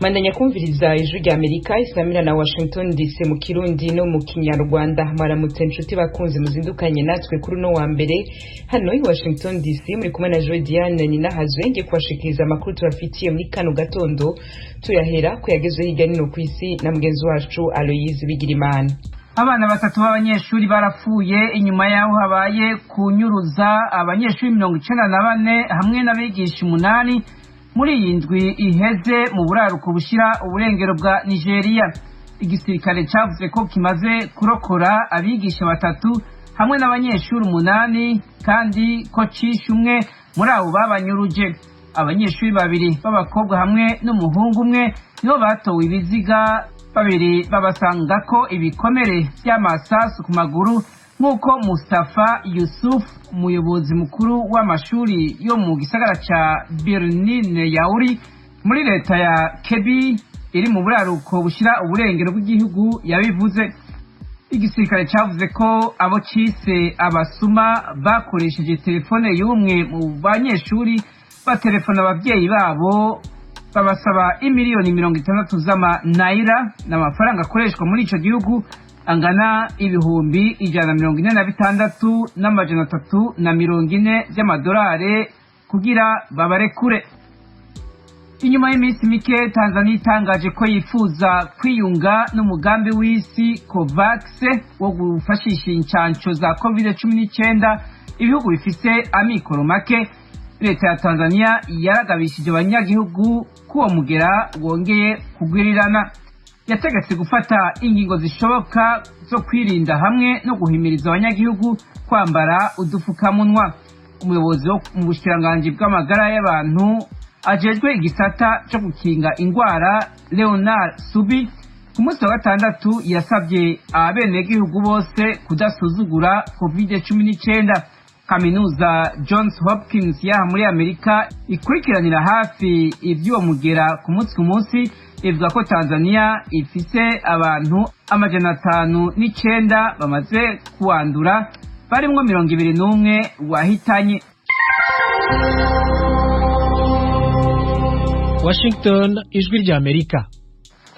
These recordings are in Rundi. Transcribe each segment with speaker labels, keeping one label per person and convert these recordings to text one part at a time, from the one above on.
Speaker 1: Mandanya kumviriza Ijwi rya Amerika isamira na Washington DC mu Kirundi no mu Kinyarwanda. Mwaramutse nshuti bakunzi muzindukanye natwe kuri uno wa mbere. Hano i Washington DC muri kumwe na Joy Diane Ninahazwe, ngiye kubashikiriza amakuru tubafitiye muri kano gatondo, tuyahera kuyagezwe hirya nino kw'isi na mugenzi wacu Aloyize Bigirimana.
Speaker 2: Abana batatu b'abanyeshuri barapfuye inyuma y'aho habaye kunyuruza abanyeshuri 94 hamwe n'abigisha 8 muri iyi ndwi iheze mu buraruko bushira uburengero bwa Nigeria. Igisirikare cavuze ko kimaze kurokora abigisha batatu hamwe n'abanyeshuri 8, kandi ko cishe umwe muri abo babanyuruje. Abanyeshuri babiri b'abakobwa hamwe n'umuhungu umwe nibo batowe ibiziga, babiri babasangako ibikomere vy'amasasu ku maguru, nk'uko Mustafa Yusuf, umuyobozi mukuru w'amashuri yo mu gisagara ca Birnin Yauri muri leta ya Kebbi iri mu buraruko bushira uburengero bw'igihugu, yabivuze. Igisirikare cavuze ko abo cise abasuma bakoresheje telefone y'umwe mu banyeshuri batelefona abavyeyi babo, babasaba imiliyoni 60 z'amanayira, n'amafaranga akoreshwa muri ico gihugu angana 146,340 vy'amadolari, kugira babarekure. Inyuma y'iminsi mike Tanzania itangaje ko yifuza kwiyunga n'umugambi w'isi COVAX wo gufashisha incanco za COVID-19 ibihugu bifise amikoro make, leta ya Tanzania yaragabishije abanyagihugu ko uwo mugera wongeye kugwirirana. Yategetse gufata ingingo zishoboka zo kwirinda hamwe no guhimiriza abanyagihugu kwambara udufukamunwa. Umuyobozi wo mu bushikiranganji bw'amagara y'abantu ajejwe igisata co gukinga ingwara, Leonard Subi, ku munsi wa gatandatu yasabye abenegihugu bose kudasuzugura COVID-19. Kaminuza Johns Hopkins yaha muri Amerika ikurikiranira hafi ivy'uwo mugera ku munsi ku munsi, ivuga ko Tanzania ifise abantu 509 bamaze kuwandura, barimwo 21 wahitanye.
Speaker 3: Washington, Ijwi rya Amerika.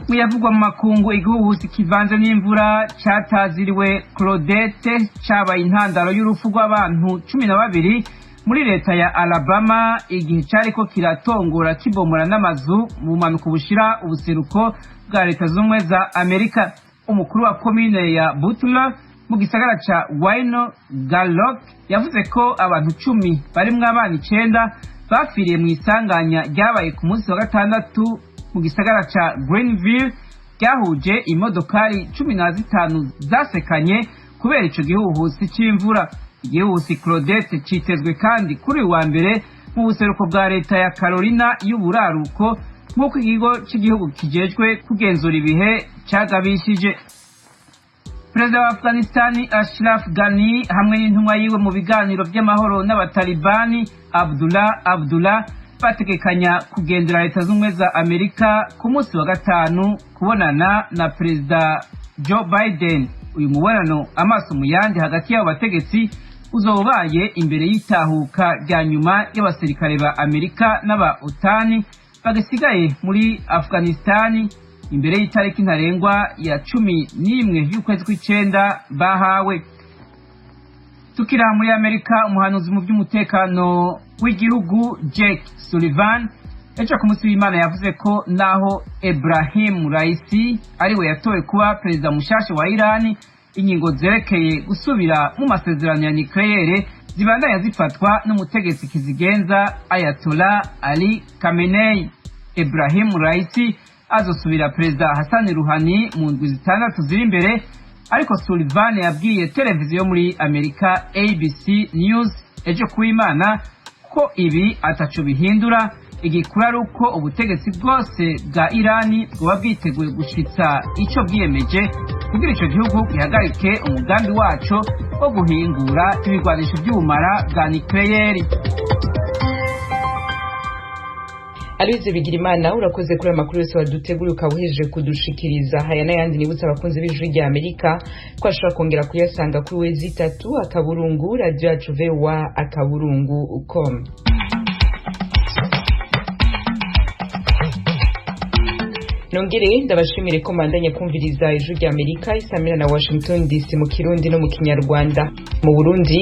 Speaker 2: Muyavugwa mu makungu, igihuhusi kivanze n'imvura cataziriwe Claudette cabaye intandaro y'urupfu rw'abantu 12 muri leta ya Alabama igihe cariko kiratongora kibomora n'amazu mu bumanuko bushira ubuseruko bwa Leta Z'Ubumwe za Amerika. Umukuru wa komine ya Butler mu gisagara ca Wayne Garlock yavuze ko abantu 10 barimwo abana 9 bapfiriye mu isanganya ryabaye ku munsi wa gatandatu mu gisagara ca Greenville, ryahuje imodokari 15 zasekanye kubera ico gihuhusi c'imvura. Igihuhusi Claudette citezwe kandi kuri uyu wa mbere mu buseruko bwa leta ya Carolina y'uburaruko, nk'uko ikigo c'igihugu kijejwe kugenzura ibihe cagabishije. Perezida wa Afghanistan Ashraf Ghani hamwe n'intumwa yiwe mu biganiro vy'amahoro n'abatalibani, Abdullah Abdullah, bategekanya kugendera Leta Z'Ubumwe za Amerika ku munsi wa gatanu kubonana na Perezida Joe Biden. Uyu mubonano amaso mu yandi hagati y'abo bategetsi uzoba ubaye imbere y'itahuka rya nyuma y'abasirikare ba Amerika n'aba OTAN bagisigaye muri Afghanistan, imbere y'itariki ntarengwa ya 11 y'ukwezi kw'icenda bahawe. Tukiri muri Amerika, umuhanuzi mu by'umutekano w'igihugu Jake Sullivan ejo ku munsi w'Imana yavuze ko naho Ebrahim Raisi ariwe yatowe kuba perezida mushasha wa Irani, ingingo zerekeye gusubira mu masezerano ya nucleaire zibandanya zifatwa n'umutegetsi kizigenza Ayatollah Ali Khamenei. Ebrahim Raisi azosubira Perezida Hassan Rouhani mu ndwi 6 ziri imbere, ariko Sullivan yabwiye televiziyo muri Amerika ABC News ejo kuw'Imana ko ibi ataco bihindura, igikuru ari uko ubutegetsi bwose bwa Irani bwoba bwiteguye gushitsa ico bwiyemeje kugira ico gihugu gihagarike umugambi waco wo guhingura ibigwanisho vy'ubumara bwa nucleaire.
Speaker 1: Aloyize Bigirimana, urakoze kuri amakuru yose waduteguriye ukaba uhejeje kudushikiriza. Haya n'ayandi, nibutsa abakunzi b'Ijwi rya Amerika ko ashobora kongera kuyasanga kuri www.radioyacuvoa.com. Nongere ndabashimire ko mandanya kumviriza Ijwi rya Amerika isamira na Washington DC mu Kirundi no mu Kinyarwanda. Mu Burundi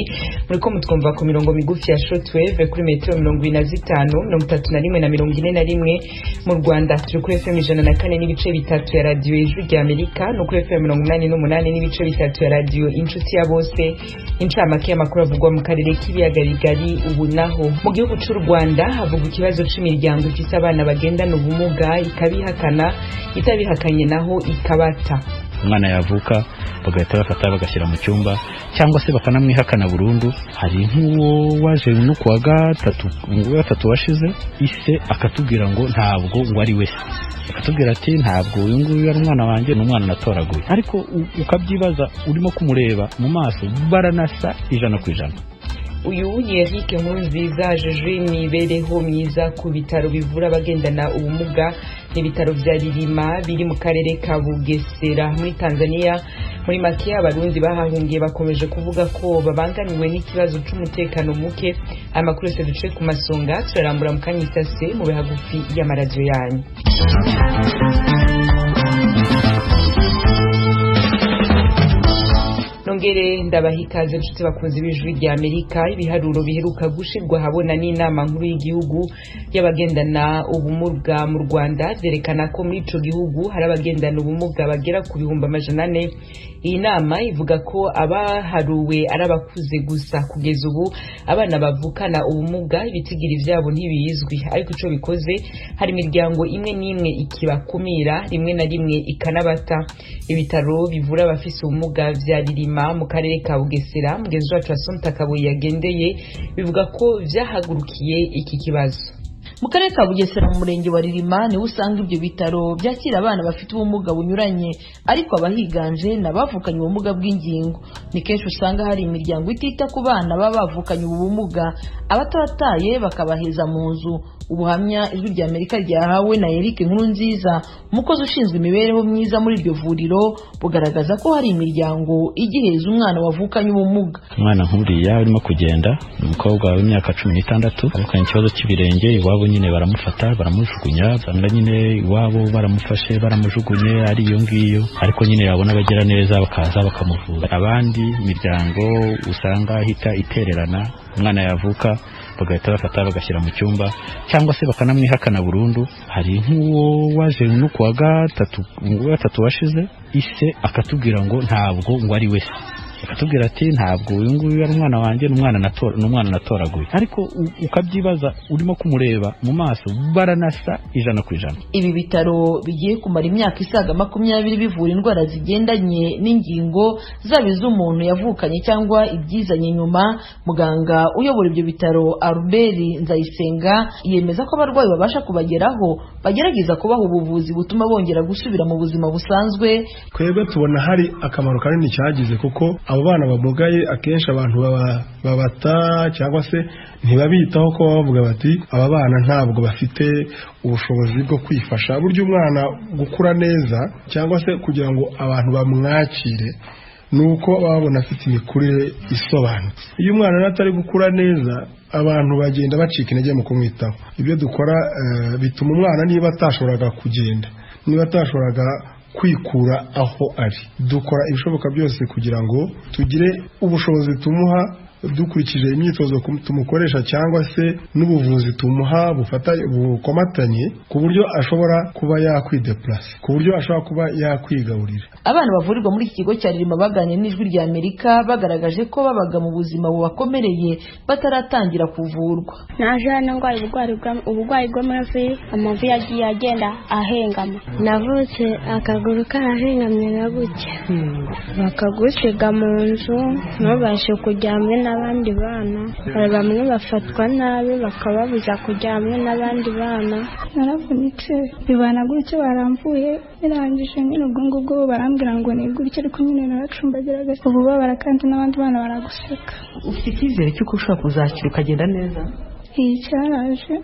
Speaker 1: muriko mutwumva ku mirongo migufi ya shortwave kuri metero 25, 31 na 41. Mu Rwanda turi kuri FM 104.3 ya radio Ijwi rya Amerika no kuri FM 88.3 ya radio Inshuti ya Bose. Incamake y'amakuru avugwa mu karere k'ibiyaga bigari. Ubu naho mu gihugu c'u Rwanda havugwa ikibazo c'imiryango ifise abana bagendana ubumuga ikabihakana, itabihakanye naho ikabata.
Speaker 4: Umwana yavuka bagahita bafata bagashyira mu cyumba cyangwa se bakanamwihakana burundu. Hari nk'uwo waje no kuwa gatatu washize, ise akatubwira ngo ntabwo ngo ari we, akatubwira ati ntabwo uyu nguyu ari umwana wanjye, ni umwana natoraguye. Ariko ukabyibaza urimo kumureba mu maso, baranasa 100%.
Speaker 1: Uyu ni Eric Nkurunziza ajejwe imibereho myiza ku bitaro bivura abagendana ubumuga n'ibitaro vya Ririma biri mu karere ka Bugesera muri Tanzania. Muri make, abarundi bahahungiye bakomeje kuvuga ko babangamiwe n'ikibazo c'umutekano muke. Amakuru yose duce ku masonga turarambura mu kanya isase, mu hagufi y'amaradiyo yanyu. Nongere ndabaha ikaze nshuti bakunzi b'Ijwi rya Amerika. Ibiharuro biheruka gushirwa habona n'inama nkuru y'igihugu y'abagendana ubumuga mu Rwanda vyerekana ko muri ico gihugu hari abagendana ubumuga bagera ku 400,000. Iyi nama ivuga ko abaharuwe ari abakuze gusa. Kugeza ubu abana bavukana ubumuga ibitigiri vyabo ntibizwi, ariko ico bikoze hari imiryango imwe n'imwe ikibakumira, rimwe na rimwe ikanabata. Ibitaro bivura abafise ubumuga vya Ririma mu karere ka Bugesera, mugenzi wacu Assumpta Kabuye yagendeye, bivuga ko vyahagurukiye iki kibazo.
Speaker 5: Mu karere ka Bugesera mu murenge wa Ririma niho usanga ibyo bitaro byakira abana bafite ubumuga bunyuranye, ariko abahiganje ni abavukanye ubumuga bw'ingingo. Ni kenshi usanga hari imiryango itita ku bana baba bavukanye ubu bumuga, abatabataye bakabaheza mu nzu. Ubuhamya Ijwi rya Amerika ryahawe na Eric Nkurunziza, umukozi ushinzwe imibereho myiza muri iryo vuriro, bugaragaza ko hari imiryango igiheza umwana wavukanye ubumuga.
Speaker 4: Umwana nk'uriya urimo kugenda, umukobwa w'imyaka 16 avukanye ikibazo cy'ibirenge, iwabo nyine baramufata baramujugunya, usanga nyine iwabo baramufashe baramujugunye ari iyo ngiyo, ariko nyine yabona abagira neza bakaza bakamuvura. Abandi miryango usanga ahita itererana, umwana yavuka bagahita bafata bagashyira mu cyumba cyangwa se bakanamwihakana burundu. Hari nk'uwo waje no kuwa gatatu washize, ise akatubwira ngo ntabwo ngo ari we, akatubwira ati ntabwo uyu nguyu ari umwana wanjye, ni umwana natoraguye. Ariko ukabyibaza urimo kumureba mu maso, baranasa 100%.
Speaker 5: Ibi bitaro bigiye kumara imyaka isaga 20 bivura indwara zigendanye n'ingingo, zaba iz'umuntu yavukanye cyangwa ibyizanye nyuma. Muganga uyobora ibyo bitaro Albert Nzayisenga yemeza ko abarwayi babasha kubageraho bagerageza kubaha ubuvuzi butuma bongera gusubira mu buzima busanzwe.
Speaker 6: Twebwe tubona hari akamaro kanini cyagize, kuko abo bana bamugaye akenshi abantu babata cyangwa se ntibabitaho, ko bavuga bati aba bana ntabwo bafite ubushobozi bwo kwifasha. Burya umwana gukura neza cyangwa se kugira ngo abantu bamwakire nuko babona afite imikurire isobanutse. Iyo umwana atari gukura neza, abantu bagenda bacika intege mu kumwitaho. Ibyo dukora bituma umwana niba atashoboraga kugenda, niba atashoboraga kwikura aho ari, dukora ibishoboka byose kugira ngo tugire ubushobozi tumuha dukurikije imyitozo tumukoresha cyangwa se n'ubuvuzi tumuha bukomatanye, ku buryo ashobora kuba yakwideplasa, ku buryo ashobora kuba yakwigaburira.
Speaker 5: Abana bavurirwa muri iki kigo cya Ririma baganiriye n'Ijwi rya Amerika bagaragaje ko babaga mu buzima bubakomereye bataratangira kuvurwa.
Speaker 7: Naje hano ndwaye uburwayi bw'amavi, amavi yagiye agenda ahengama.
Speaker 8: Navutse akaguru karahengamye na gutya, bakagusiga mu nzu ntubashe kujya hamwe n'abandi bana. Bamwe bafatwa nabi bakababuza kujya hamwe n'abandi bana.
Speaker 9: Naravunitse bibana gutyo, baramvuye birangije nyine ubwo ngubwo barambwira ngo ni gutya, ariko nyine naracumbagiraga ububabara kandi n'abandi bana baraguseka.
Speaker 10: Ufite icyizere cy'uko ushobora kuzakira ukagenda neza?
Speaker 9: Iyi cyaraje.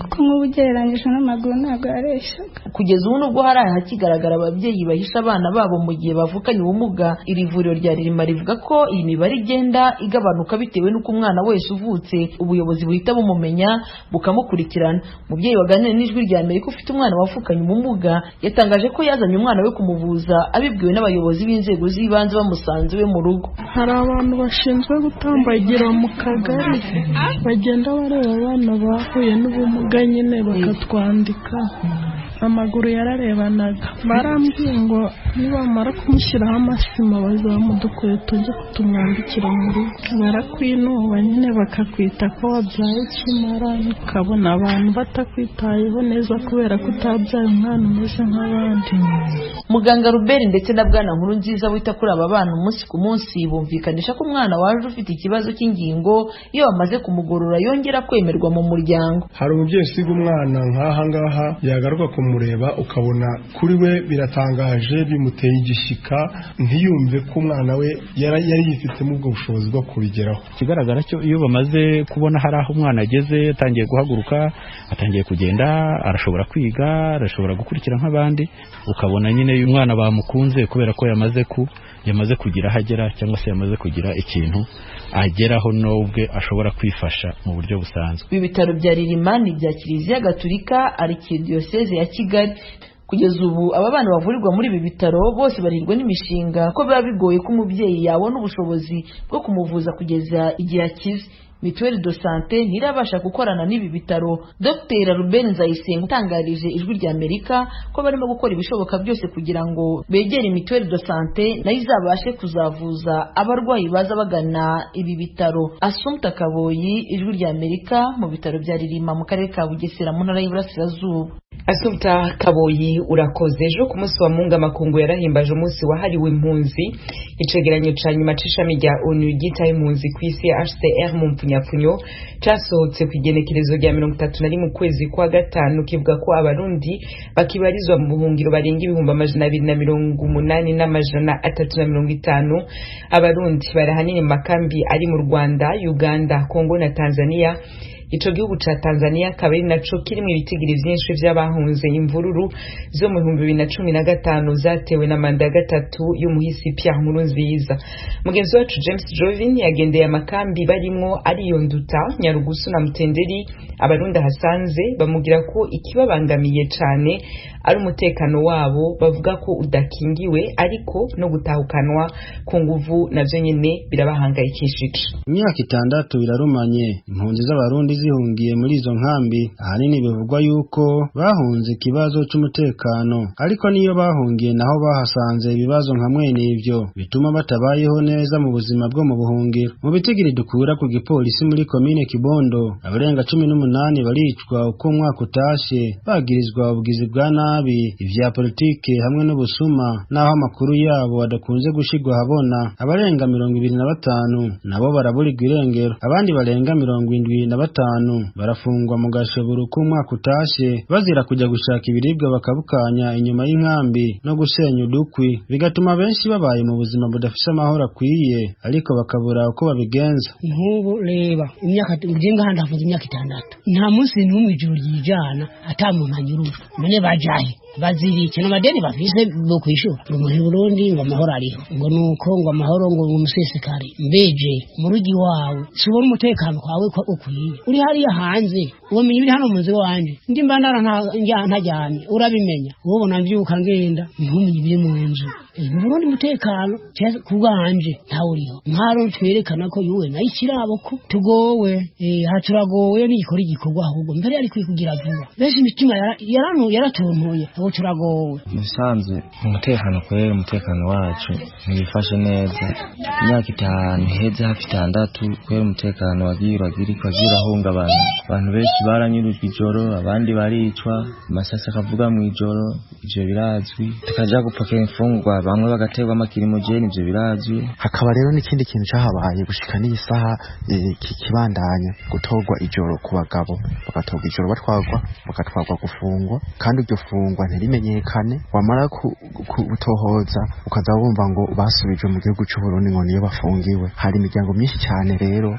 Speaker 9: Kuko nk'ubu ugereranyije n'amaguru ntabwo yareshyaga.
Speaker 5: Kugeza ubu nubwo hari ahakigaragara ababyeyi bahisha abana babo mu gihe bavukanye ubumuga, iri vuriro rya Ririma rivuga ko iyi mibare igenda igabanuka bitewe n'uko umwana wese uvutse ubuyobozi buhita bumumenya bukamukurikirana. Umubyeyi waganiriye n'Ijwi rya Amerika ufite umwana wavukanye ubumuga yatangaje ko yazanye umwana we kumuvuza abibwiwe n'abayobozi b'inzego z'ibanze bamusanze iwe mu rugo.
Speaker 10: Hari abantu bashinzwe gutambagira mu kagari bagenda bareba abana bahuye n'ubumuga nyine bakatwandika. Amaguru yararebanaga, barambwiye ngo nibamara kumushyiraho amasima bazamuha udukweto tujye kutumwambikira mu rugo. Barakwinuba nyine bakakwita ko wabyaye ikimara, ukabona abantu batakwitayeho neza kubera ko utabyaye umwana umeze nk'abandi.
Speaker 5: Muganga Robert ndetse na Bwana Nkurunziza wita kuri aba bana umunsi ku munsi bumvikanisha ko umwana waje ufite ikibazo cy'ingingo iyo bamaze kumugorora yongera kwemerwa mu muryango.
Speaker 6: Hari umubyeyi usiga umwana nk'aha ngaha yagaruka kumureba ukabona kuri we biratangaje, bimuteye igishyika, ntiyumve ko umwana we yari yifitemo ubwo bushobozi bwo kubigeraho.
Speaker 4: Ikigaragara cyo iyo bamaze kubona hari aho umwana ageze, atangiye guhaguruka, atangiye kugenda, arashobora kwiga, arashobora gukurikira nk'abandi, ukabona nyine umwana bamukunze kubera ko yamaze kugira aho agera cyangwa se yamaze kugira ikintu ageraho n'ubwe ashobora kwifasha mu buryo busanzwe.
Speaker 5: Ibi bitaro bya Ririma ni ibya Kiliziya Gatulika Arikidiyoseze ya Kigali. Kugeza ubu aba bana bavurirwa muri ibi bitaro bose barirwa n'imishinga ko biba bigoye ko umubyeyi yabona ubushobozi bwo kumuvuza kugeza igihe akize. Mituelle de Santé ntirabasha gukorana n'ibi bitaro. Dr Ruben Nzayisenga utangarije Ijwi rya Amerika ko barimo gukora ibishoboka byose kugira ngo begere Mituelle de Santé nayo izabashe kuzavuza abarwayi baza bagana ibi bitaro. Assumpta Kaboyi, Ijwi rya Amerika, mu bitaro bya Ririma mu karere ka Bugesera mu ntara y'Iburasirazuba.
Speaker 1: Assumpta Kaboyi urakoze. Ejo ku munsi wa Mungu amakungu yarahimbaje umunsi wahariwe impunzi. Icegeranyo ca nyuma c'ishami rya ONU ryitaye impunzi ku isi HCR mu mpfunyapfunyo casohotse ku igenekerezo rya 31 kwezi kwa gatanu kivuga ko abarundi bakibarizwa mu buhungiro barenga 288,350. Abarundi bari ahanini mu makambi ari mu Rwanda, Uganda, Congo na Tanzania. Ico gihugu ca Tanzania akaba ari naco kirimwo ibitigiri vyinshi vy'abahunze imvururu zo mu 2015 zatewe na manda ya gatatu y'umuhisi Pierre Nkurunziza. Mugenzi wacu James Jovin yagendeye amakambi barimwo ariyo Nduta, Nyarugusu na Mutenderi. Abarundi hasanze bamugira ko ikibabangamiye cane ari umutekano wabo, bavuga ko udakingiwe, ariko no gutahukanwa ku nguvu navyo nyene birabahangayikishije.
Speaker 11: Imyaka 6 birarumanye impunzi z'abarundi zihungiye muri izo nkambi, ahanini bivugwa yuko bahunze ikibazo c'umutekano, ariko niyo bahungiye naho bahasanze ibibazo nka mwene ivyo bituma batabayeho neza mu buzima bwo mu buhungiro. Mu bitigiri dukura ku gipolisi muri komine Kibondo, abarenga 18 baricwa uko umwaka utashe bagirizwa ubugizi bwa nabi, ivya politike hamwe n'ubusuma, naho amakuru yabo adakunze gushigwa habona. Abarenga 25 nabo baraburirwa irengero, abandi barenga 75 barafungwa mu gashoboro k'umwaka utashe bazira kujya gushaka ibiribwa bakabukanya inyuma y'inkambi no gusenya udukwi, bigatuma benshi babaye mu buzima budafise amahoro akwiye, ariko bakabura uko babigenza.
Speaker 12: Nk'ubu reba imyaka nje ngaha ndavuze imyaka 6, nta munsi n'umwe ijuru ryijana ata muntu anyurujwe. None bajahe bazirike n'amadeni bafise bo kwishura ngo muri Burundi ngo amahoro ariho, ngo nuko ngo amahoro ngo umusesekare. Mbeje mu rugi wawe subona umutekano kwawe ko ukwiye, uri hariya hanze uwamenye ibiri hano mu nzu wanje, ndi mbandara ntajyamye urabimenya, ubona mvyuka ngenda ntumenye ibiri mu nzu. Mu Burundi umutekano kubwanje ntawuriho, nkaro twerekana ko yuwe nayo ikirabo ko tugowe, haturagowe n'igikora igikorwa ahubwo mbere yari kugira vuba. Benshi imitima yaratuntuye, ubu turagowe.
Speaker 13: Musanzwe umutekano kwera, umutekano wacu ntibifashe neza. Imyaka 5 iheze hafi 6 kwera umutekano wagiye urahungabana. Abantu benshi baranyurujwe ijoro, abandi baricwa, amasasi akavuga mu ijoro, ivyo birazwi. Tukaja gupakira imfungurwa, bamwe bagaterwa amakirimojeni, ivyo birazwi.
Speaker 14: Hakaba rero n'ikindi kintu cahabaye gushika n'iyi saha kikibandanya gutorwa ijoro ku bagabo, bagatorwa ijoro batwarwa, bagatwarwa gufungwa, kandi iryo fungwa ntirimenyekane. Wamara gutohoza ukaza wumva ngo basubijwe mu gihugu c'u Burundi ngo niyo bafungiwe. Hari imiryango myinshi cyane rero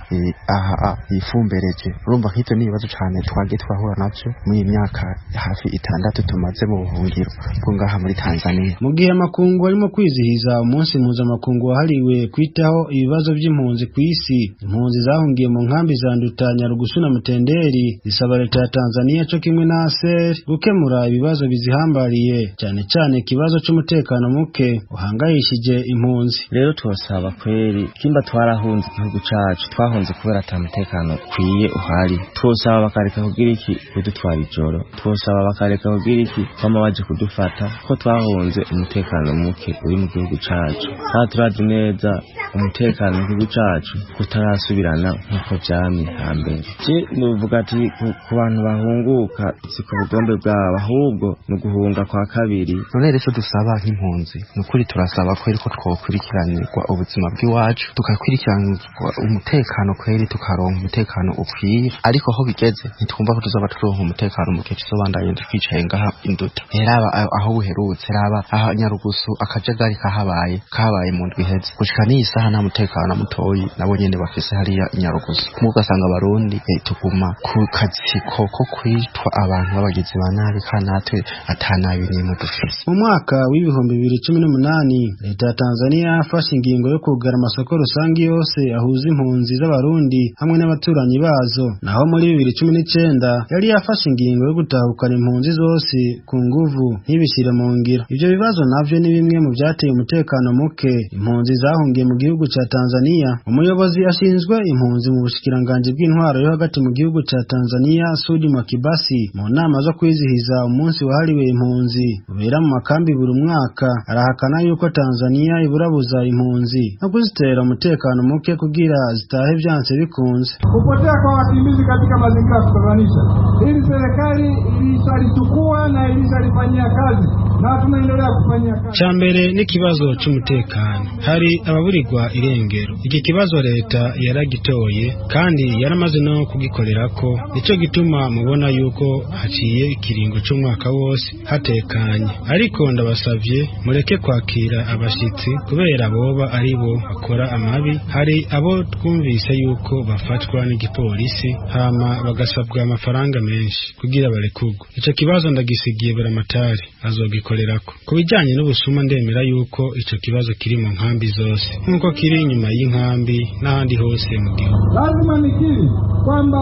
Speaker 14: aha yifumbereje. Urumva nk'ivyo ni ibibazo cane twagiye twahura navyo muri iyi myaka hafi 6 tumaze mu buhungiro bwo ngaha muri Tanzania.
Speaker 11: Mu gihe amakungu arimo kwizihiza umunsi mpuzamakungu wahariwe kwitaho ibibazo by'impunzi ku isi, impunzi zahungiye mu nkambi za Nduta, Nyarugusu na Mutenderi zisaba leta ya Tanzania co kimwe na ASER gukemura ibibazo bizihambariye, cyane cyane ikibazo c'umutekano muke uhangayishije impunzi.
Speaker 13: Rero tubasaba kweri kimba twarahunze igihugu cacu, twahunze kubera ata mutekano ukwiye uhari. Twosaba bakareka kugira iki kudutwara ijoro, twosaba bakareka kugira iki kwama baje kudufata, ko twahunze umutekano muke uri mu gihugu cacu. Kandi turazi neza umutekano mu gihugu cacu kutarasubirana nk'uko vyamye hambere. Je novuga ati ku bantu bahunguka si ku bugombe bwabo, ahubwo ni uguhunga kwa kabiri.
Speaker 14: None rero dusaba nk'impunzi ni ukuri turasaba kweri ko twokurikiranirwa ubuzima bw'iwacu, tukakurikiranirwa umutekano kweri, tukaronka umutekano ukwiye. Ariko aho bigeze ntitwumva ko tuzoba turonka umutekano mu gihe tuzobandanya twicaye ngaha Induta. Raba aho buherutse, raba aha Nyarugusu akajagari kahabaye mu ndwi iheze, gushika n'iyi saha nta mutekano mutoyi nabo nyene bafise hariya Nyarugusu. Mugasanga abarundi tuguma ku katsiko ko kwitwa abantu b'abagizi ba nabi, kandi natwe ata nabi n'imwe dufise.
Speaker 11: Mu mwaka w'2018 leta ya Tanzania yafashe ingingo yo kugara amasoko rusange yose ahuza impunzi z'abarundi hamwe n'abaturanyi bazo. Naho muri 2019 yari yafashe ingingo yo gutahukana impunzi zose ku nguvu ntibishyire mu ngiro. Ivyo bibazo navyo ni bimwe mu byateye umutekano muke impunzi zahungiye mu gihugu ca Tanzania. Umuyobozi ashinzwe impunzi mu bushikiranganji bw'intwaro yo hagati mu gihugu ca Tanzania, Sudi Mwakibasi, mu nama zo kwizihiza umunsi wahariwe impunzi ubera mu makambi buri mwaka, arahakana yuko Tanzania iburabuza impunzi no kuzitera umutekano muke kugira zitahe vyanse bikunze.
Speaker 15: Kupotea kwa wakimbizi katika mazingira ya kutatanisha, hili serikali ilishalichukua na ilishalifanyia kazi na tunaendelea kufanyia kazi.
Speaker 11: Ca mbere n'ikibazo c'umutekano, hari ababurirwa irengero. Iki kibazo leta yaragitoye kandi yaramaze no kugikorerako, nico gituma mubona yuko haciye ikiringo c'umwaka wose hatekanye. Ariko ndabasavye mureke kwakira abashitsi kubera boba ari bo bakora amabi. Hari abo twumvise yuko bafatwa n'igipolisi hama bagasabwa amafaranga menshi kugira barekurwe. Ico kibazo ndagisigiye Buramatari azogikorerako. Ku bijanye n'ubusuma ndemera yuko ico kibazo kiri mu nkambi zose nkuko kiri inyuma y'inkambi n'ahandi hose mu gihugu.
Speaker 15: Lazima nikiri kwamba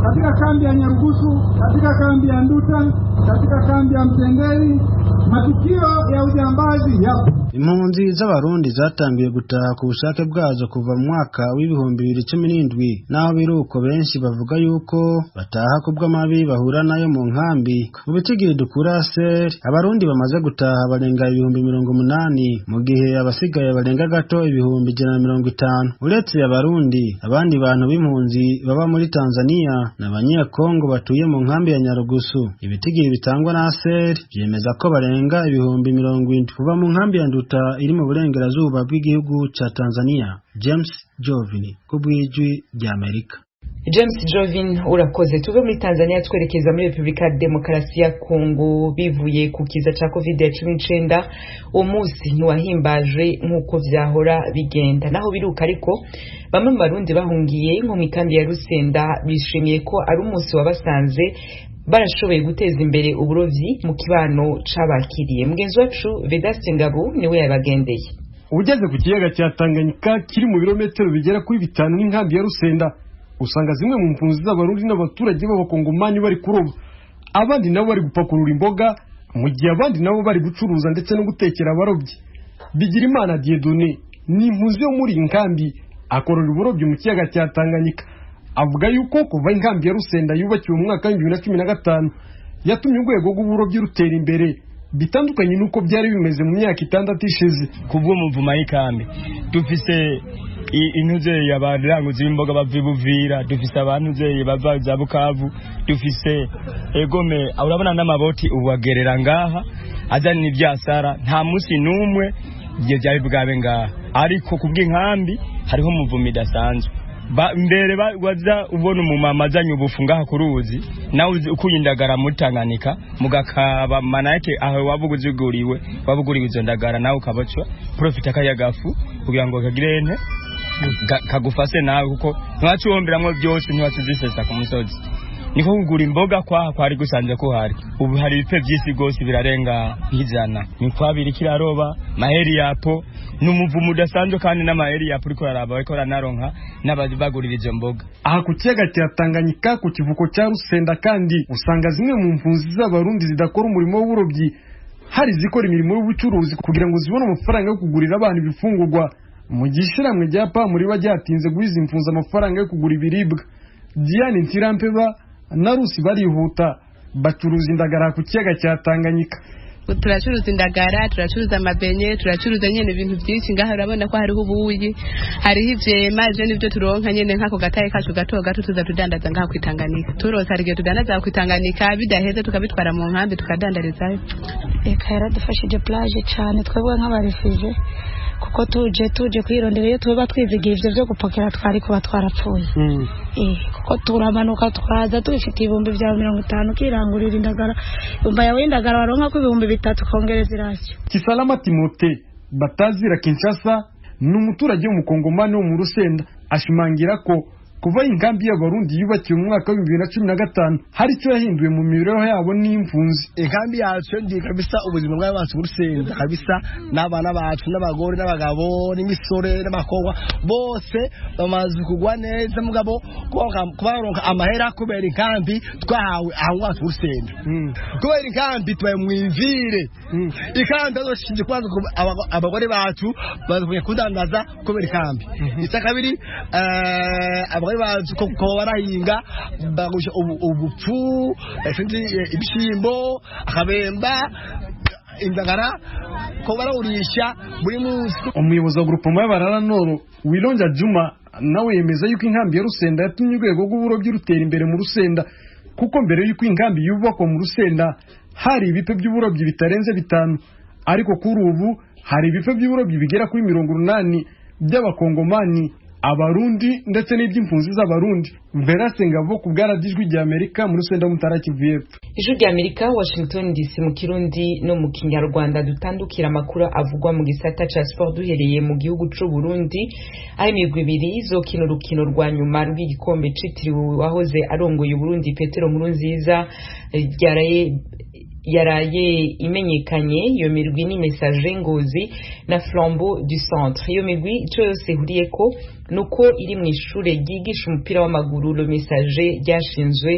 Speaker 15: katika kambi ya Nyarugusu, katika kambi ya Nduta, katika kambi ya Mtendeli matukio ya ujambazi yapo.
Speaker 11: Impunzi z'abarundi zatangiye gutaha ku bushake bwazo kuva mu mwaka w'2017, naho biruko benshi bavuga yuko bataha kubw'amabi bahura nayo mu nkambi. Mu bitigiri dukura SER, abarundi bamaze gutaha barenga 80,000, mu gihe abasigaye barenga gato 150,000. Uretse abarundi, abandi bantu b'impunzi baba muri Tanzania n'abanyekongo batuye mu nkambi ya Nyarugusu. Ibitigiri bitangwa na SER byemeza ko barenga 70,000 kuva mu nkambi ya Nduta iri mu burengerazuba bw'igihugu ca Tanzania. James Jovini ku bw'ijwi ry'Amerika.
Speaker 1: James Jovin urakoze. Tuve muri Tanzania twerekeza muri Republika Demokarasi ya Kongo. Bivuye ku kiza ca COVID-19, uwo munsi ntiwahimbajwe nk'uko vyahora bigenda. Naho biruka ariko bamwe mu barundi bahungiye nko mu ikambi ya Rusenda bishimiye ko ari umunsi wabasanze barashoboye guteza imbere uburovyi mu kibano c'abakiriye. Mugenzi wacu Vedaste Ngabo niwe yabagendeye.
Speaker 16: Ugeze ku kiyaga cya Tanganyika kiri mu birometero bigera kuri 5 n'inkambi ya Rusenda, usanga zimwe mu mpunzi z'abarundi n'abaturage b'abakongomani bari kuroba, abandi nabo bari gupakurura imboga, mu gihe abandi nabo bari gucuruza ndetse no gutekera abarobyi. Bigirimana Dieudonné ni impunzi yo muri iyi nkambi, akorera uburobyi mu kiyaga cya Tanganyika. Avuga yuko kuva inkambi ya Rusenda yubakiwe mu mwaka wa 2015 yatumye urwego rw'uburobyi rutera imbere bitandukanye n'uko byari bimeze mu myaka 6 ishize.
Speaker 17: Kubw'umuvuma y'ikambi dufise intuzeye abaranguzi b'imboga bava Buvira, dufise abantuzeye bava za Bukavu, dufise egome. Urabona n'amaboti ubu agerera ngaha azana ivyasara, nta munsi n'umwe igihe byari bwabe ngaha. Ariko kubw'inkambi hariho umuvumo idasanzwe. Mbere waza ubona umumama azanye ubufu ngaha ku ruzi, nawe ukuye indagara muri Tanganyika mugakaba, manake aho wabuguziguriwe wabuguriwe izo ndagara, nawe ukabacwa profita kaya gafu kugira ngo kagire ente kagufase nawe, kuko ntiwacuhomberamwo byose, ntiwacuzisesa ku musozi. Niko kugura imboga kwaha kwari gusanze ko hari ubu hari ibipe by'isi gose birarenga nk'ijana, ni kwabiri kiraroba maheri yapo n'umuvumo udasanzwe, kandi n'amaheri yapo uriko araraba bariko baranaronka n'abagurira izo mboga.
Speaker 16: Aha ku kiyaga cya Tanganyika ku kivuko cya Rusenda kandi usanga zimwe mu mpunzi z'abarundi zidakora umurimo w'uburobyi, hari izikora imirimo y'ubucuruzi kugira ngo zibone amafaranga yo kugurira abana ibifungurwa. Mu gihe ishyirahamwe rya PAM riba ryatinze guha izi mpunzi amafaranga yo kugura ibiribwa, Diane Ntirampeba na Rusi barihuta bacuruza indagara ku kiyaga cya Tanganyika.
Speaker 18: Turacuruza indagara, turacuruza amabenye, turacuruza nyene ibintu byinshi ngaha. Urabona ko hariho ubuyi, hariho ivyema, ivyo nivyo turonka nyene nk'ako gataye kacu gato gato tuza tudandaza ngaha kw'itanganika. Turonse hari igihe tudandaza kw'itanganika, bidaheze tukabitwara mu nkambi tukadandarizayo.
Speaker 19: Eka yaradufashije plage cyane twebwe nk'abarefije, kuko tuje kwirondera iyo tuba twizigiye ivyo vyo gupokera twari kuba twarapfuye. Kuko turamanuka twaza tubifite 50,000 ukirangurira indagara, umva yawe indagara waronka ko 3000 kongereza irasiyo.
Speaker 16: Kisalama Timote batazira Kinshasa ni umuturage w'umukongomani wo mu Rusenda, ashimangira ko kuva inkambi y'abarundi yubakiwe mu mwaka wa 2015 hari icyo yahinduye mu mibereho yabo n'impunzi.
Speaker 20: Inkambi yacu ndi kabisa ubuzima bw'abantu mu Rusenda kabisa, n'abana bacu n'abagore n'abagabo n'imisore n'abakobwa bose bamaze kugwa neza, mugabo kubaronka amahera kubera inkambi twahawe aho ngaho mu Rusenda. Kubera inkambi tubaye mwivire inkambi azoshinje kwanza abagore bacu bazi kudandaza kubera inkambi. Icya kabiri abagore bazi ko barahinga bagusha ubupfu, ibishyimbo, akabemba, indagara ko barawurisha buri munsi.
Speaker 16: Umuyobozi wa groupement y'Abarara Nord Wilonja Juma nawe yemeza yuko inkambi ya Rusenda yatumye urwego rw'uburobyi rutera imbere mu Rusenda, kuko mbere yuko inkambi yubakwa mu Rusenda hari ibipe by'uburobyi bitarenze 5, ariko kuri ubu hari ibipe by'uburobyi bigera kuri 80 by'abakongomani, abarundi ndetse n'iby'impunzi z'abarundi. Vera Sengabo ku bwaradijwi rya Amerika muri Rusenda Mutara Kivu y'Epfo.
Speaker 1: Ijwi rya Amerika, Washington DC, mu Kirundi no mu Kinyarwanda. Dutandukira amakuru avugwa mu gisata ca sport duhereye mu gihugu c'u Burundi, aho imigwi ibiri izokina urukino rwa nyuma rw'igikombe citiriwe wahoze arongoye Burundi Petero Nkurunziza yaraye imenyekanye. Iyo mirwi ni Messager Ngozi na Flambeau du Centre. Iyo mirwi ico yose ihuriyeko nuko iri mu ishure ryigisha umupira w'amaguru Le Messager ryashinzwe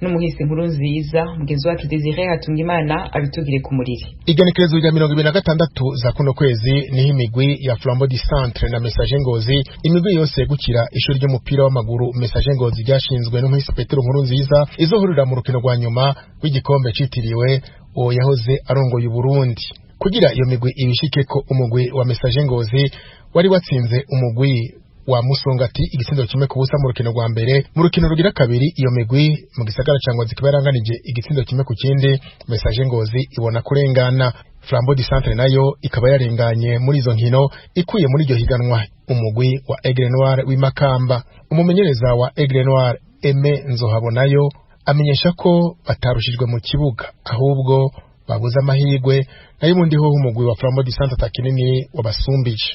Speaker 1: n'umuhisi Nkurunziza. Mugenzi wacu Desire Hatungimana abitugire ku muriri.
Speaker 21: Igenekerezo rya 26 za kuno kwezi niho imigwi ya Flambeau du Centre na Messager Ngozi, imigwi yose yegukira ishuri ry'umupira w'amaguru Messager Ngozi ryashinzwe n'umuhisi Petero Nkurunziza, izohurira mu rukino rwa nyuma rw'igikombe citiriwe uwo yahoze arongoye Burundi. Kugira iyo migwi ibishike ko umugwi wa Messager Ngozi wari watsinze umugwi wa Musongati igitsindo 1-0 mu rukino rwa mbere. Mu rukino rugira kabiri iyo migwi mu gisagara ca Ngozi kiba yaranganije igitsindo 1-1, Messager Ngozi ibona kurengana. Flambeau du Centre nayo ikaba yarenganye muri izo nkino ikuye muri iryo higanwa umugwi wa Aigle Noir w'imakamba. Umumenyereza wa Aigle Noir Aime Nzohabonayo amenyesha ko batarushijwe mu kibuga ahubwo babuze amahirwe, nayo ubundi ho umugwi wa Flambeau du Centre atakinini wabasumbije.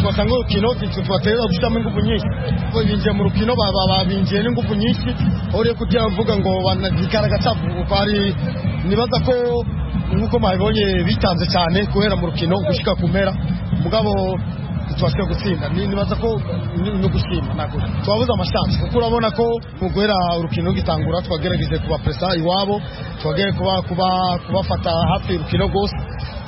Speaker 22: Twasanga urukino tubatera gushiramo ingufu nyinshi, binjiye mu rukino babinjiye n'ingufu nyinshi, uriye kutiyavuga ngo banazigaragaza ari nibaza ko nkuko mwabibonye bitanze cyane guhera mu rukino gushika ku mpera, mugabo tubashije gutsinda. Nibaza ko no gushima ntabwo twabuze amashansi, kuko urabona ko mu guhera urukino rugitangura twagerageje kubapresa iwabo, twagerageje kubafata hafi urukino rwose,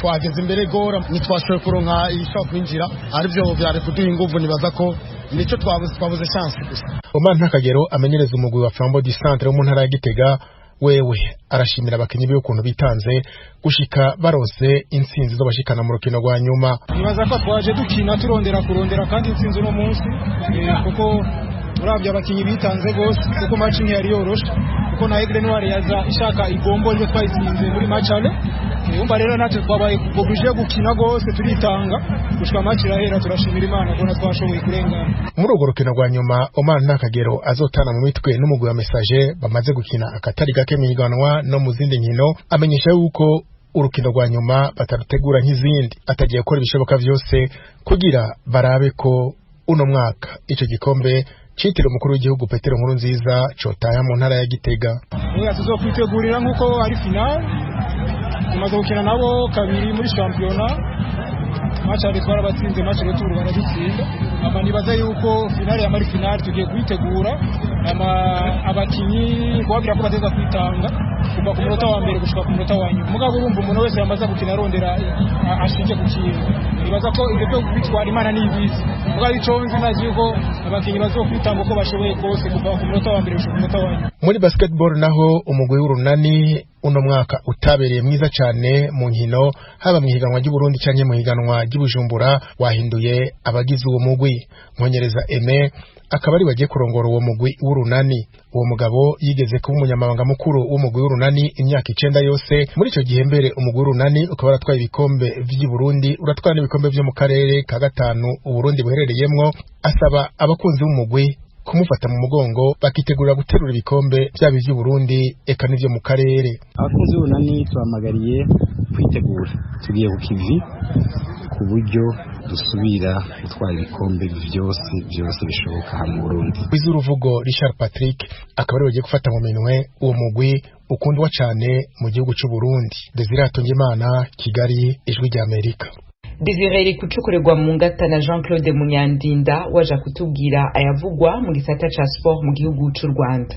Speaker 22: twageze imbere gora ntitwashoboye kuronka ishobora kwinjira, aribyo byari kuduha ingufu. Nibaza ko nicyo twabuze chance gusa.
Speaker 21: Omar Ntakagero amenyereza umugwi wa Flambeau du Centre wo mu ntara ya Gitega wewe arashimira abakinyi be ukuntu bitanze gushika barose intsinzi z'abashikana mu rukino rwa nyuma.
Speaker 3: Nibaza ko twaje dukina turondera kurondera kandi intsinzi uno munsi, kuko uravye abakinyi bitanze gose, kuko match ntiyari yoroshe, kuko na Aigle Noir yaza ishaka igombo ryo twayitsinze muri match ale. Umva rero natwe twabaye obligé gukina gose turitanga, Gushika match irahera, turashimira Imana kubona twashoboye kurengana.
Speaker 21: Muri urwo rukino rwa nyuma, Omar Ntakagero azotana mu mitwe n'umugwi wa Messager bamaze gukina akatari gake mw'ihiganwa no mu zindi nkino, amenyesha yuko urukino rwa nyuma batarutegura nk'izindi, atagiye gukora ibishoboka vyose kugira barabe ko uno mwaka ico gikombe citiriwe umukuru w'igihugu Petero Nkurunziza cotaha mu ntara ya Gitega.
Speaker 3: Oya, tuzokwitegurira nk'uko ari final. Tumaze gukina nabo kabiri muri shampiyona, match aller twarabatsinze, match retour baradutsinda. Ama nibaza yuko finale ya mari finale tugiye kuyitegura, ama abakinyi kubabwira ko bateza kwitanga kuva ku munota wa mbere gushika ku munota wa nyuma. Mugabo urumva umuntu wese yamaze gukina arondera ashike ku kintu, nibaza ko ibyo byo bitwara Imana nibizi. Mugabo ico nzi nazi yuko abakinyi bazokwitanga uko bashoboye kose kuva ku munota wa mbere gushika ku munota wa nyuma.
Speaker 21: Muri basketball naho, umugwi w'Urunani uno mwaka utabereye mwiza cyane mu nkino, haba mu higanwa ry'Uburundi canke mu higanwa ry'Ibujumbura, wahinduye abagize uwo mugwi. Nkonyereza Aime akaba ari bagiye kurongora uwo mugwi w'Urunani. Uwo mugabo yigeze kuba umunyamabanga mukuru w'umugwi w'Urunani imyaka 9 yose. Muri ico gihe mbere umugwi w'Urunani ukaba waratwaye ibikombe vy'i Burundi, uratwara n'ibikombe vyo mu karere ka gatanu Uburundi buherereyemwo. Asaba abakunzi b'umugwi kumufata mu mugongo, bakitegura guterura ibikombe byaba ivy'u Burundi eka n'ivyo mu karere.
Speaker 2: Abakunzi b'Urunani tubahamagariye kwitegura, tugiye ku kivi ku buryo dusubira gutwara ibikombe byose byose bishoboka mu Burundi.
Speaker 21: Uruvugo Richard Patrick akaba ari bagiye gufata mu minwe uwo mugwi ukundwa cyane mu gihugu cy'u Burundi. Desire Hatungimana, Kigali, Ijwi rya Amerika.
Speaker 1: Desire iri kucukurirwa mu ngata na Jean Claude Munyandinda waje kutubwira ayavugwa mu gisata ca sport mu gihugu c'u Rwanda.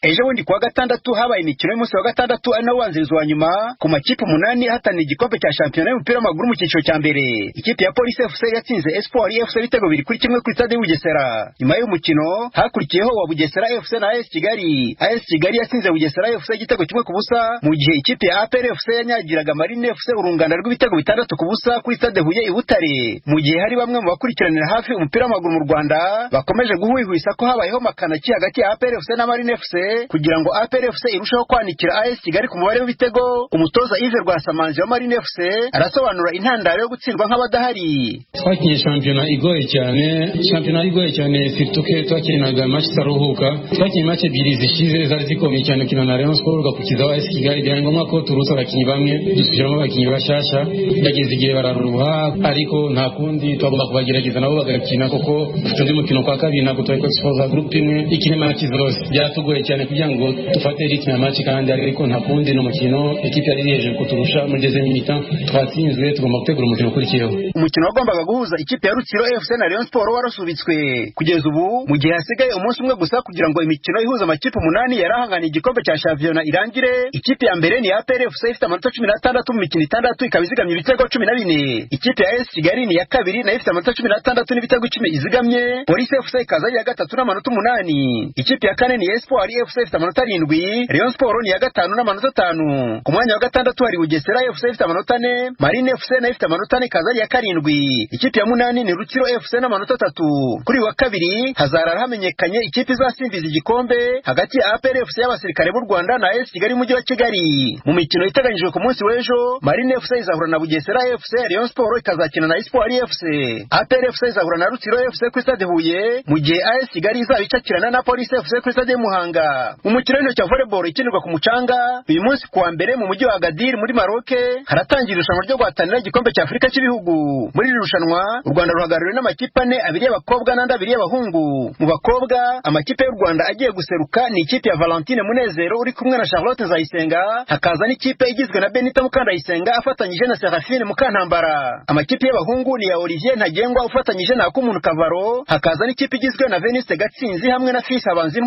Speaker 7: Ejo bundi kuwa gatandatu habaye imikino y'umunsi wa gatandatu, ari nawo ubanziriza wa nyuma ku makipe 8 ahatanira igikombe cya shampiyona y'umupira w'amaguru mu cyiciro cya mbere. Ikipe ya Police FC yatsinze Espoir FC ibitego 2-1 kuri stade y'Bugesera. Nyuma y'uyu mukino hakurikiyeho wa Bugesera FC na AS Kigali. AS Kigali yatsinze Bugesera FC igitego 1-0, mu gihe ikipe ya APR FC yanyagiraga Marine FC urungano rw'ibitego 6-0 kuri stade Huye i Butare. Mu gihe hari bamwe mu bakurikiranira hafi umupira w'amaguru mu Rwanda bakomeje guhwihwisa ko habayeho makanaki hagati ya APR FC na Marine FC kugira ngo APR FC irusheho kwanikira AS Kigali ku mubare w'ibitego, umutoza Yves Rwasamanzi wa Marine FC arasobanura intandaro yo gutsindwa nk'abadahari.
Speaker 23: Twakinye shampiyona igoye cyane, shampiyona igoye cyane, surtout que twakinaga match itaruhuka. Twakinye match ebyiri zishize zari zikomeye cyane, ukina na Rayon Sports ugakurikizaho AS Kigali. Byari ngombwa ko turusa abakinnyi bamwe dusubiramo abakinnyi bashasha, bageze igihe bararuha, ariko nta kundi twagomba kubagerageza nabo bagakina, kuko dufite undi mukino kwa kabiri, ntabwo twari kwexposa groupe imwe ikine match zose. Byaratugoye cyane kugira ngo dufate rythme ya match kandi, ariko nta kundi, ni umukino, ekipe yari hejuru kuturusha. Muri deuxième mi-temps twatsinzwe, tugomba gutegura umukino ukurikiyeho.
Speaker 7: Umukino wagombaga guhuza ikipe ya Rutsiro FC na Rayon Sports warasubitswe kugeza ubu, mu gihe hasigaye umunsi umwe gusa kugira ngo imikino ihuza amakipe 8 yarahanganiye igikombe cya shampiyona irangire. Ikipe ya mbere ni APR FC ifite amanota 16 mu mikino 6, ikaba izigamye ibitego 14. Ikipe ya AS Kigali ni iya kabiri, nayo ifite amanota 16 n'ibitego 10 izigamye. Police FC ikaza ari iya gatatu n'amanota 8. Ikipe ya kane ni Espoir FC ifite amanota 7. Rayon Sports ni iya gatanu n'amanota 5. Ku mwanya wa gatandatu hari Bugesera FC ifite amanota 4. Marine FC nayo ifite amanota 4 ikaza ari iya karindwi. Ikipe ya munani ni Rutsiro FC n'amanota 3. Kuri wa kabiri hazarara hamenyekanye ikipe izasimbiza igikombe hagati ya APR FC y'abasirikare b'u Rwanda na AS Kigali mujyi wa Kigali. Mu mikino iteganyijwe ku munsi w'ejo, Marine FC izahura na Bugesera FC, Rayon Sports ikazakina na Espoir FC. APR FC izahura na Rutsiro FC kuri stade Huye, mu gihe AS Kigali izaba icakirana na Police FC kuri stade Muhanga. Mu mukino w'intoki wa volleyball ikinirwa ku mucanga, uyu munsi kuwa mbere mu mujyi wa Agadir muri Maroc haratangira irushanwa ryo guhatanira igikombe cya Afurika cy'ibihugu. Muri iri rushanwa u Rwanda ruhagarariwe n'amakipe 4, abiri y'abakobwa n'andi abiri y'abahungu. Mu bakobwa amakipe y'u Rwanda agiye guseruka ni ikipe ya Valentine Munezero uri kumwe na Charlotte Nzayisenga, hakaza n'ikipe igizwe na Benita Mukandayisenga afatanyije na Serafine Mukantambara. Amakipe y'abahungu ni ya Olivier Ntagengwa ufatanyije na Akumuntu Kavaro, hakaza n'ikipe igizwe na Veniste Gatsinzi hamwe na Fils Habanzintwa.